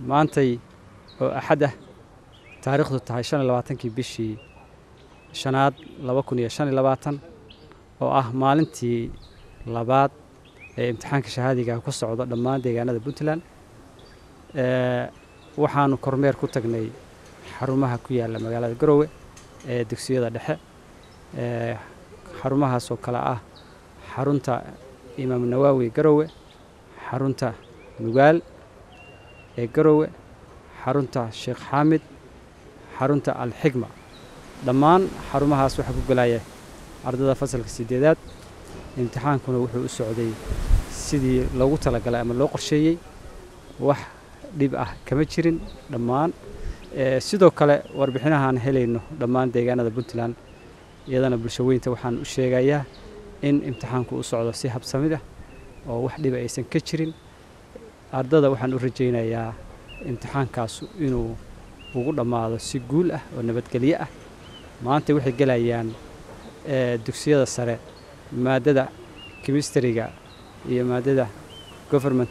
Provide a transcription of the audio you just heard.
Maantay oo Axad ah, taariikhdu tahay 25-kii bishii shanaad 2025, oo ah maalintii labaad ee imtixaanka shahaadiga ku socdo dhammaan deegaanada Puntland, waxaanu kormeer ku tagnay xarumaha ku yaala magaalada Garowe ee dugsiyada dhexe, xarumahaasoo kale ah xarunta Imaam Nawaawi Garowe, xarunta Nugaal ee Garowe, xarunta Sheekh Xaamid, xarunta Alxigma. Dhammaan xarumahaas waxaa ku gelaya ardada fasalka sideedaad. Imtixaankuna wuxuu u socday sidii loogu talagalay ama loo qorsheeyey, wax dhib ah kama jirin dhammaan. Sidoo kale warbixinahaan helayno dhammaan deegaanada Puntland, iyadana bulsho weynta waxaan u sheegayaa in imtixaanku u socdo si habsamid ah oo wax dhiba aysan ka jirin. Ardada waxaan u rajaynayaa imtixaankaas inuu ugu dhammaado si guul ah oo nabadgelyo ah. Maanta waxay gelayaan dugsiyada sare maadada chemistry-ga iyo maadada government.